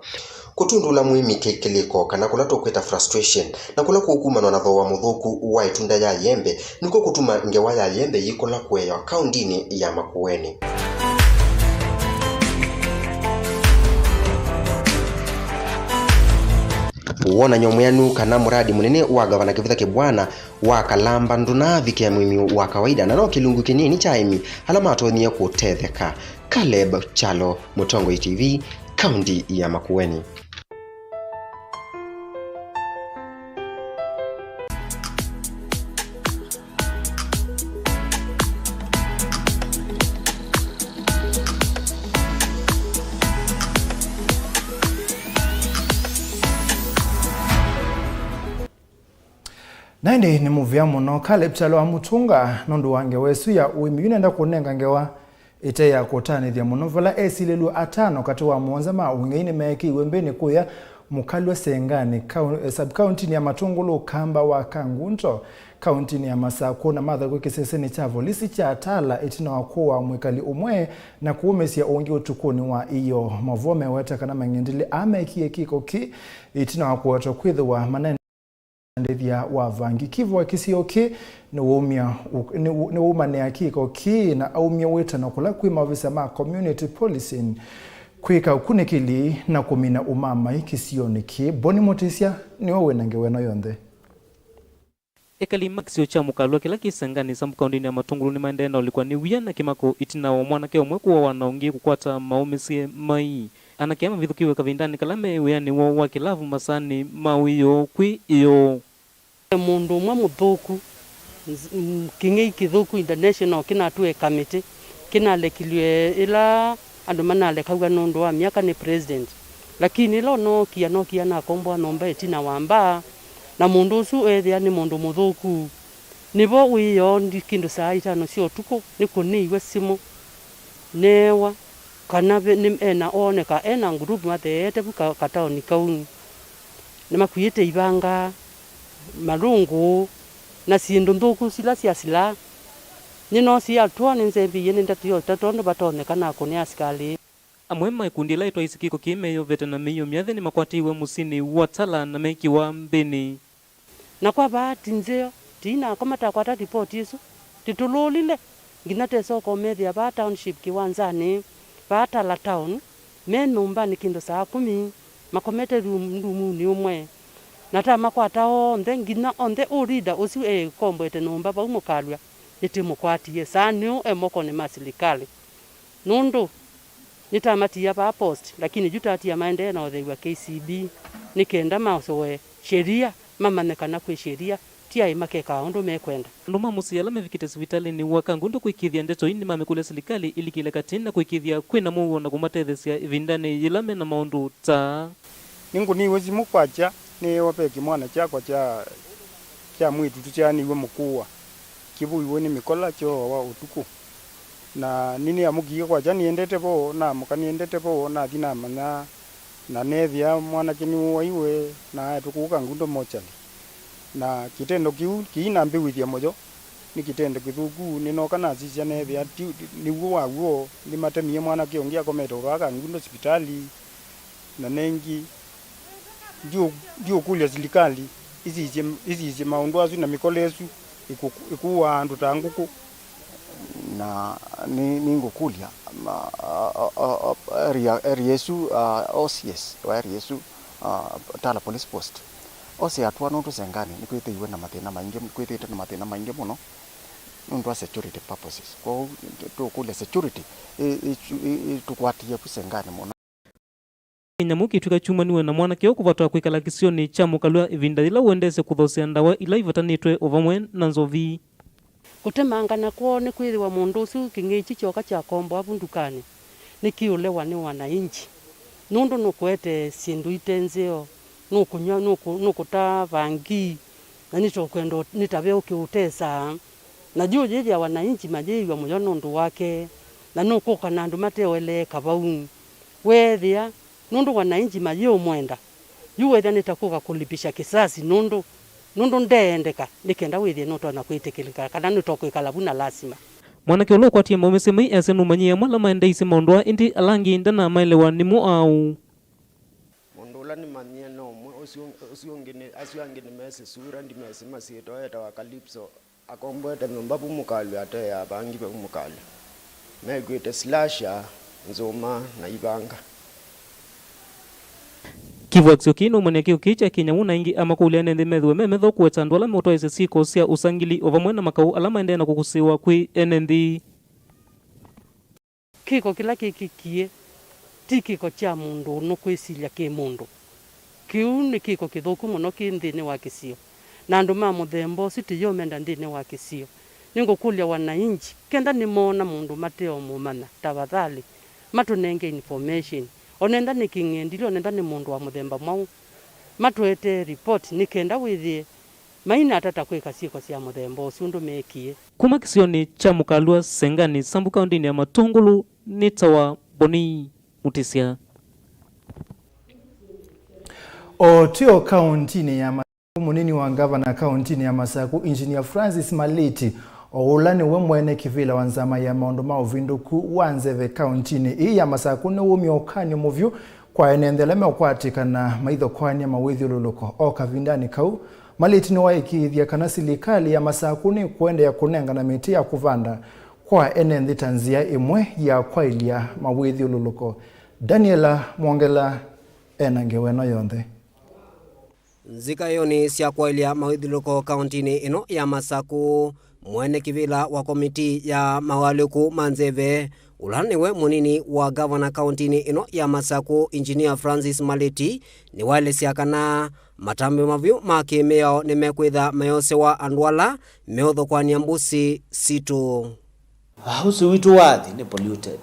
Kũtundũla mũĩmi kĩ-, kĩlĩko, kana kũla tũkwĩta frustration, na kũla kũkumanwa na thooa mũthũku wa ĩtunda ya ĩembe, nĩkw'o kũtuma ngewa ya ĩembe yĩkũla kũewa kaũndinĩ ya Makueni. Wonany'o mwĩanu kana mũradi mũnene wa Ngavana Kĩvitha Kĩbwana wa Kalamba ndũnaavikĩa mũĩmi wa kawaida, na no kĩlungu kĩnini kya aĩmi ala matonyie kũtetheka. Caleb Kyalo, Mũtongoi T V, kaũndi ya Makueni. Na ĩndĩ nĩ mũvea mũno Caleb Kyalo wa Mũtunga nũndũ wa ngewa ĩsu ya ũĩmi. Yu nenda kũnenga ngewa ĩte ya kũtanĩthya mũno, vala esilĩlw'a atano katĩ wa mũonza ma ũng'ei nĩmeekĩiwe mbĩnĩ kũya Mũkalwa Senganĩ, kau-, eh, sub-county-nĩ ya Matũngũlũ, Ũkamba wa Kangundo, kaũntinĩ ya Masakũ, na mathakw'e kĩsesenĩ kya volisi kya Tala ĩtina wa kũaa mwĩkali ũmwe na kũũmĩsya ũngĩ ũtukũnĩ wa ĩyoo. Maũvoo meweta kana mang'endilĩ aa meekie kĩko kĩĩ ĩtina wa kũwetwa kwĩthĩwa manaendethya wavangi. Kivwa kĩsio kĩĩ nĩwaumya ũ-, nĩ-, nĩwaumanĩa kĩko kĩĩ na aumya wĩtano kũla kwĩ maovisa ma community policing kwĩka ũkunĩkĩli na kũmina ũmamai kĩsionĩ kĩĩ. Boni Mũtĩsya nĩwe wĩna ngewa ĩno yonthe. Ekali ma kĩsio kya Mũkalwa kĩla kĩ Senganĩ sub-kaũndĩnĩ ya Matũngũlũ nĩmaendee na ũlikwa nĩ wia na kĩmako ĩtina wa mwanake ũmwe kũawa na ũngĩ kũkwata maũmĩsye mai. Anake aa mavithũkĩiwe kavindanĩ kala me wĩanĩ woo wa kĩlavu masaanĩ ma wĩoo kwĩ ĩyoo. Mũndũ ũmwe mũthũku, nz-, m-, kĩng'ei kĩthũku international kĩnatue kamĩtĩ, kĩnalekilw'e ĩla andũ manalekaw'a nũndũ wa myaka nĩ president. Lakini ĩla ũnookie, anookie anakomboa nyũmba ĩtina wa mbaa, Na mũndũ ũsu ethĩa nĩ mũndũ mũthũku, nĩvo wĩoo ndi kĩndũ saa itano sya ũtukũ, nĩkũnĩiwe simũ, neewa kana ve-, nĩ, ena, ooneka ena nguruvu matheete vu ka-, kataoni kau. Nĩmakuĩte ivanga, malũngũ, na syĩndũ nthũku sila sya silaa. Nĩnoosie atũa, nĩnzembie nĩ ndeto ya ũtata ũndũ vatonyeka nakũne asikalĩ. Amwe ma ikundi ila itwaisye kĩko kĩĩ meyovete na mĩio myathĩ nĩmakwatĩiwe mũsyĩnĩ wa Tala na mekĩwa mbĩnĩ. Na kwa vaati nzeo, tiinakoma takwata ripoti ĩsu, tĩtũlũlile nginya tesoko methĩa vaa township kĩwanzanĩ, vaa Tala town, me nyũmbanĩ kĩndũ saa kũmi, makomete rum-, rumunĩ ũmwe. Na tamakwata onthe, nginya onthe ũ leader ũsu ekomboete nyũmba vau mũkalw'a, nĩtĩmũkwatie. Saa nĩũ e mokonĩ ma silikalĩ. Nũndũ nĩtamatia vaa post, lakini yu tatia maendee na ũtheu wa K C B, nĩ kenda masoe sheria, mamanye kana kwĩ sheria, ti aĩ makekaa ũndũ mekwenda. Andũ ma mũsyĩ ala mevikĩte sivitalĩnĩ wa Kangundo kũĩkĩĩthya ndeto ii nĩmamĩkũlya silikalĩ ĩlikĩle katĩ na kũĩkĩĩthya kwĩ na mũuo na kũmatetheesya ĩvindanĩ yĩla me na maũndũ ta aa. Nĩngũnĩiwe simũ kwakya nĩĩwa ve kĩmwana kyakwa kya, kya mwĩĩtu tũsyaanĩw'e mũkũwa, kĩvũiwe nĩ mĩkola kyooawa ũtukũ. Na nĩnĩamũkie kwakya nĩendete vo, naamũka nĩendete vo, nathi namanya, na neethĩa mwanake nĩwooaiwe, na aetwe kũu Kangundo mochali. Na kĩtendo kĩu kĩinambĩw'ĩthya mũyo, nĩ kĩtendo kĩthũku. Nĩnooka nasisya neethĩa ti, nĩw'o wa w'o, nĩmatemie mwanake ũngĩ akomete o vaa Kangundo sivitalĩ. Na nengĩ, ndiũ-, ndiũkũlya silikalĩ ĩsisye, ĩsisye maũndũ asu na mĩkola ĩsu ĩkũ-, ĩkũaa andũ ta ngũkũ. Na nĩ, nĩngũkũlya, ma, a, a, a, a, area, area ĩsu, a, O C S wa area ĩsu, a, Tala Police Post, ose atũa nũndũ Senganĩ nĩkwĩthĩiwe na mathĩna maingĩ, kwĩthĩĩte na mathĩna maingĩ mũno nũndũ wa security purposes. Kwoou tũkũlya security ĩ, ĩ, ĩ, ĩtũkwatĩe vu Senganĩ mũno. Kĩnyamũ kĩtw'ĩka kyumaniwe na mwanake ũũ kũvatwa kwĩkala kĩsionĩ kya mũkalw'a ĩvinda yĩla ũendeesye kũthoosea ndawa ila ivatanĩtwe o vamwe na nzovi. Kũtemangana kwoo nĩkwĩthĩwa mũndũ ũsu kĩng'ei kyoka kyakomboa vu ndukanĩ nĩkĩũlewa nĩ wananchi, nũndũ nũkũete syĩndũ ite nzeo, nũkũnyw'a, nũkũ-, nũkũtaa vangi, na nĩtũkwenda ũ-, nĩ ta ve ũkĩũtesaa. Na yu ũyĩthĩa wananchi mayĩĩw'a mũyo nũndũ wake, na nũkũka na andũ mateoeleeka vau. Weethĩa nũndũ wananchi mayĩũmwenda, yu weethĩa nĩ ta kũka kũlipisha kisasi nũndũ, nũndũ ndeendeka, nĩ kenda wĩthĩe nũtonya kwĩtĩkĩlĩka kana nũtokwĩkala vu na lasima. Mwanake ũla ũkwatie maũmĩsyo mai easya nũmanyie amwe ala maendeeisye maũndũ aa, ĩndĩ ala angĩ ndanamaelewa nĩmo aũ. Mũndũ ũla nĩmanyie no ũmwe, ũsu, ũsu ũngĩ nĩ, asu angĩ ndimesĩ sura, ndimesĩ masyĩtwa, etawa Calypso. Akomboete nyũmba vu mũkalw'a, ate ya vangi vau mũkalw'a. Mekwĩte slasher, nzũma, na ivanga. Kĩvũakisyo kĩĩ nũmany'a kĩko kĩĩ kya kĩnyamũ na aingĩ amakũlya ene nthĩ methĩwe me metho kũweta andũ ala meũtwaĩĩsya syĩko sya ũsangili o vamwe na makaũ ala maendee na kũkũsĩĩwa kwĩ ene nthĩ. Kĩko kĩla kĩkĩkie ti kĩko kya mũndũ nũkwĩsilya kĩ mũndũ. Kĩu nĩ kĩko kĩthũku mũno kĩ nthĩnĩ wa kĩsio, na andũ ma mũthemba ũsu tĩyo menda nthĩnĩ wa kĩsio. Nĩngũkũlya wananchi, kenda nĩmoona mũndũ mateũmũmanya, tafadhali matũnenge information. Onenda nĩ kĩng'endilĩ, onenda nĩ mũndũ wa mũthemba mwaũ, matũetee report nĩ kenda wĩthĩe mainatata kwĩka syĩko sya mũthemba ũsu ũndũ meekie. Kuma kĩsionĩ kya Mũkalwa Sengani, Sambu kaũntĩnĩ ya Matũngũlũ, nĩtawa Boni Mutisya. O tio kaũntĩnĩ ya Masakũ, mũnini wa ngavana kaũntĩnĩ ya Masakũ, Engineer Francis Maliti, o ũla nĩwe mwene kĩvĩla wa nzama ya maũndũ ma ũvĩndũku wa nzeve kaũntĩnĩ ĩĩ ya Masakũ, nĩwumya ũkany'o mũvyũ kwa ene nthĩ ala meũkwatĩkana maithokoany'a mawĩthyũlũlũko. O kavindanĩ kau, Maliti nĩwaĩkĩĩthya kana silikalĩ ya Masakũ nĩkũendeea kũnengana mĩtĩ ya kũvanda kwa ene nthĩ ta nzĩa ĩmwe ya kwaĩlya mawĩthyũlũlũko. Daniela Mwongela ena ngewa ĩno yonthe. Nzikaĩonĩ sya kwaĩlya mawĩthyũlũlũko kaũntĩnĩ ĩno ya Masakũ, mwene kĩvĩla wa komitii ya mawalyũku ma nzeve, ũla nĩwe mũnini wa ngavana kaũntĩnĩ ĩno ya Masakũ, Engineer Francis Maliti, nĩwaelesya kana matambya mavyũ ma kĩmĩao nĩmekwĩtha mayosewa andũ ala meũthokoany'a mbũsĩ sitũ. Ah, ũsĩ witũ wa nthĩ nĩ polluted.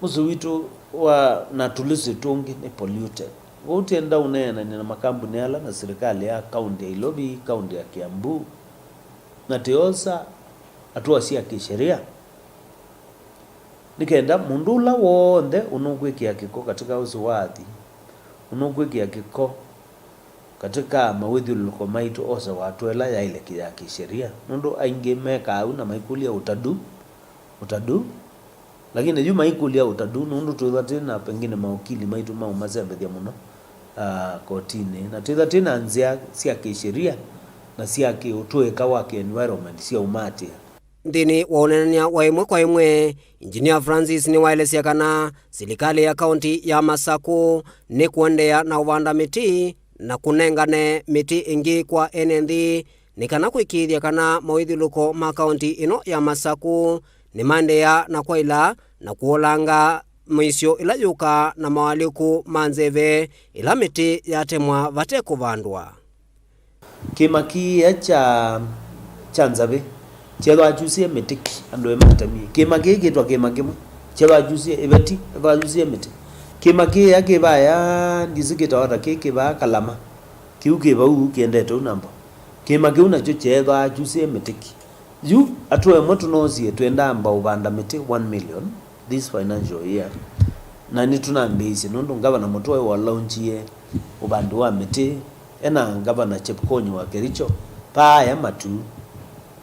Ũsĩ witũ wa na tũlũsĩ tũngĩ nĩ polluted. Kwoou twĩenda ũneenany'a na makambuni ala na silikalĩ ya kaunti ya Ilovi, kaunti ya Kiambu, na tũyosa hatua sya kĩsheria, nĩ kenda mũndũ ũla w'onthe ũnũkwĩkĩa kĩko katĩka ũsĩ wa athi, ũnũkwĩkĩa kĩko katĩka mawĩthyũlũlũko maitũ ose hatua ĩla yaĩle ya kĩsheria, nũndũ aingĩ mekaa ũu na maikũlya ũtadu, ũtadu. Lakini yu maikũlya ũtadu, nũndũ twĩthwa twĩ na pengine maũkili maitũ maũmasembethya mũno, ah, kotinĩ, na twĩthwa twĩ na nzĩa sya kĩsheria na sya kĩũtũĩka wa kĩ-environment sya ũmaatĩĩa. Nthĩnĩ wa ũneenany'a wa ĩmwe kwa ĩmwe, Engineer Francis nĩwaelesya kana silikalĩ ya kaunti ya Masakũ nĩkũendeea na ũvanda mĩtĩ na kũnengane mĩtĩ ĩngĩ kwa ene nthĩ nĩ kana kũĩkĩĩthya kana mawĩthyũlũko ma kaunti ĩno ya Masakũ nĩmaendeea na kwaĩla na kũolanga mĩisyo ĩla yũkaa na mawalyũku ma nzeve ĩla mĩtĩ yatemwa vate kũvandwa. Kĩĩma kĩĩ kya, kya Nzavĩ kyeethwa kyusĩe mĩtĩ ki, andũ ĩ matemie. Kĩĩma kĩĩ kĩtwa kĩĩma kĩmwe kyeethwa kyusĩe ĩveti, ethwa kyusĩe mĩtĩ. Kĩĩma kĩĩ kĩvaya, ndisĩ kĩtawa ata, kĩ kĩvaa Kalama. Kĩu kĩ vau kĩendete ũu namba. Kĩĩma kĩu nakyo kyeethwa kyusĩe mĩtĩ ki. Yu atũa ĩmwe tũnoosie twenda amba ũvanda mĩtĩ one million this financial year, na nĩtũnambĩĩisye nũndũ Ngavana Mũtũa wa launchie ũvandi wa mĩtĩ, e na Ngavana Chepkonyi wa Kericho, paaya matu,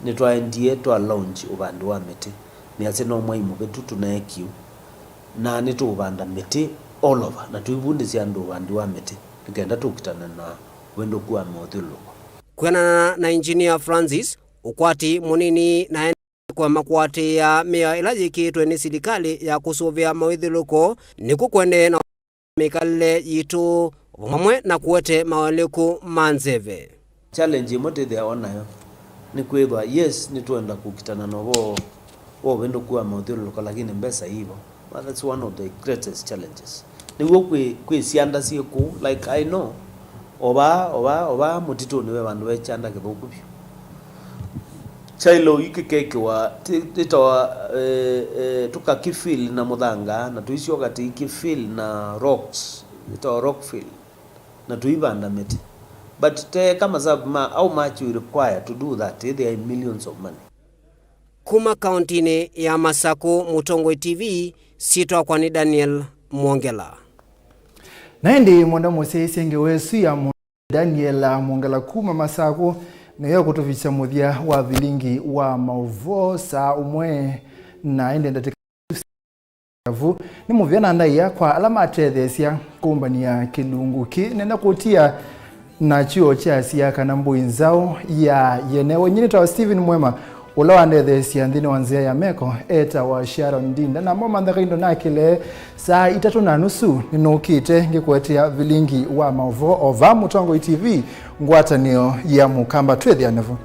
nĩtwaendie twa launch ũvandi wa mĩtĩ. Nĩasya no mwai mũvĩtu tũneekie ũu, na nĩtũũvanda mĩtĩ all over, na tũivundĩsya andũ ũvandi wa mĩtĩ nĩ kenda tũkitane na ũvĩndũku wa mothyũlũlũko. Kwĩanana na Engineer Francis, ũkwati mũnini na kwa makwatĩĩa mĩao ĩla yĩkĩĩtwe nĩ silikalĩ ya kũsũvĩa mawĩthyũlũlũko nĩkw'o kũendee na mĩkalĩle yitũ vamwe na kũete mawalyũku ma nzeve. Challenge ĩmwe twĩthĩawa nayo nĩ kwĩthwa, yes, nĩtwenda kũkitana na ũvoo wa ũvĩndũku wa mothyũlũlũko, lakini mbesa ivo. Well, that's one of the greatest challenges. Nĩw'o kwĩ, kwĩ syanda syĩ kũu, like, I know, o vaa, o vaa, o vaa mũtitũnĩ ve vandũ ve kyanda kĩthũku vyũ. Kyaĩlo ii kĩkekĩwa, ti-, tĩtawa, eh, eh, tũkakĩfill na mũthanga, na tũisyoka tĩikĩfill na rocks, ĩtawa rock fill, na tũivanda mĩtĩ. But teeka masavu ma how much we require to do that, ĩthĩa in millions of money. Kuma kauntinĩ ya Masakũ, Mũtongoi T V, syĩtwa wakwa nĩ Daniel Mwongela. Na ĩndĩ mwenda mũsyaĩĩsye ngewa ĩsu ya mũ-, Daniel Mwongela kuma Masakũ, nĩyo kũtũvikya mũthya wa vilingi wa maũvoo saa ũmwe, na ĩndĩ ndatĩka vu nĩ mũvea na ndaĩa kwa ala matetheesya kũmbany'a kĩlungu kĩĩ. Nenda kũtia na kyuo kya Sia kana Mbũi Nzaũ ya Yene. Wenyu nĩtawa Stephen Mwema, ũla wandetheesya nthĩnĩ wa nzĩa ya meko etawa Sharon Ndinda, na mo manthaka indo nakĩle saa itatũ na nusu nĩnũkĩte ngĩkũetea vilingi wa maũvoo o vaa Mũtongoi T V, ngwatanĩo ya Mũkamba. Twĩthĩane vu.